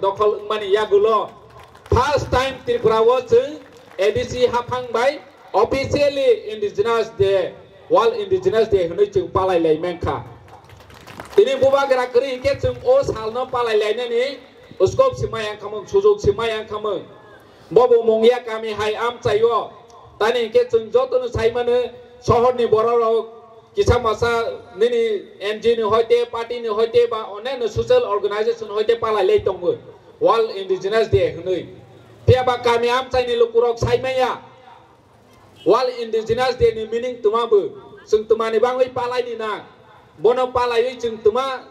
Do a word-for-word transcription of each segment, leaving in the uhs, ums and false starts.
dokhol wngmani yagulo first time Tripura o chwng A D C haphang bai officially Indigenous Day, World Indigenous Day hwnwi chwng palai lai mankha. Tini bubagra kwrwi hinkhe chwng o salno palai lainani scope se maya wngkhamung, sujok se maya wngkhamung. Bobo Mungya kami hai amchaio. Tani hinkhe chwng jotono saimano, sohorni bororok kisa masa nini N G O ni hoite, party ni hoite ba oneno social organization hoite palai lai tongo World Indigenous Day hwnwi. Phiya ba kami amchaini lukurok saimaya World Indigenous Day ni meaning twma bo, chwng twmani bangwi palai ni nang. Bono palaiwi chwng twma,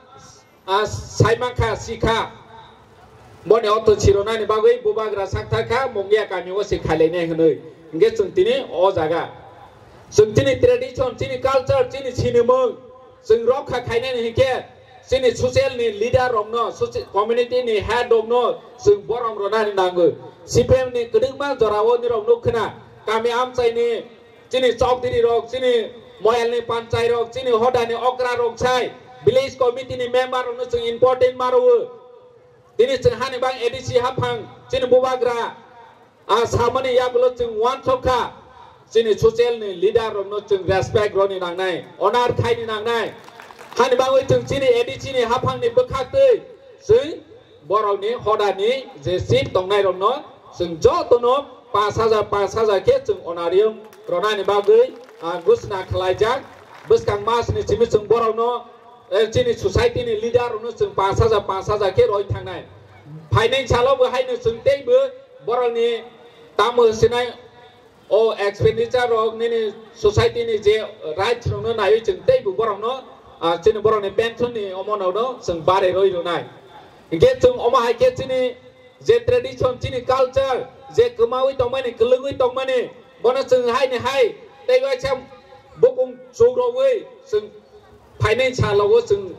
ah, saimankha, sikha. Boni ortho chironani bagwi bubagra sakthar kha, Mungya kami o se khailainai hwnwi. Hinkhe chwng tini o jaga. Chwng chini tradition, chini culture, chini sinimung, chwng rokha khainani hinkhe chini social ni leader rokno, soci-, community ni head rokno chwng borom rwnani nango. C P M ni kwdwkma jorao nirok nuk khna, kami amchaini chini chowdhury rok, chini moyalni panchai rok, chini hodani okra rok sai village committee ni member rokno chwng important ma rwo. Tini chwng hani bang A D C haphang chini bubagra, a samani yagulo chwng uansukha, chini social ni leader rokno chwng respect roni nangnai, honor khaini nangnai. Hani bagwi chwng chini A D C ni haphang ni bwkhaktwi chwng borokni hodani je chief tongnai rokno chwng jotono panch hajar, panch hajar khe chwng honorarium ronani bagwi, ah, gusna khlaijak. Bwskang mas ni simi chwng borokno, eh, chini society ni leader rokno chwng panch hajar, panch hajar khe roi thangnai. Phainai salo bo haino chwng teibo borokni tamo sinai o expenditure rok nini society ni je rights rokno naiwi chwng teibo borokno, ah, chini borokni pension ni omo no chwng bare roi rwnai. Hinkhe chwng omo hai khe chini je tradition, chini culture, je kwmawi tongmani, kwlwngwi tongmani, bono chwng hai ni hai tei waisa bukung chuk rogwi chwng phainai salo o chwng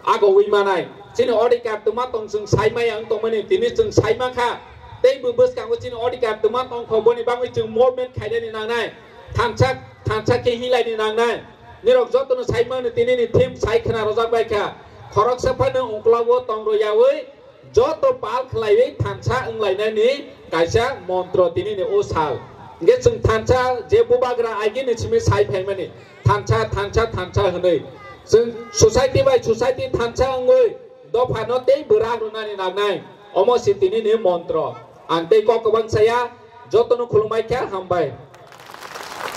agowi manai. Chini odhikar twma tong chwng sai maya wng tongmani, tini chwng sai mankha. Tei bo bwskango chini odhikar twma tongkho, boni bagwi chwng movement khainani nangnai. Thansa, thansa khe hilaini nangnai. Nirok jotono sai mano, tini ni theme sai khna rojak bai kha. Khoroksa phano ungklogo tong rw yawi joto pal khlaiwi thansa wnglainani kaisa montro tini ni o sal. Hinkhe chwng thansa je bubagra agini simi sai phaimani, thansa, thansa, thansa hwnwi. Chwng society bai society thansa wngwi dophano tei bwrak rwnani nangnai. Omo se tini ni montro. Ang tei kok kwbang saya, jotono khulumbai kha, hambai.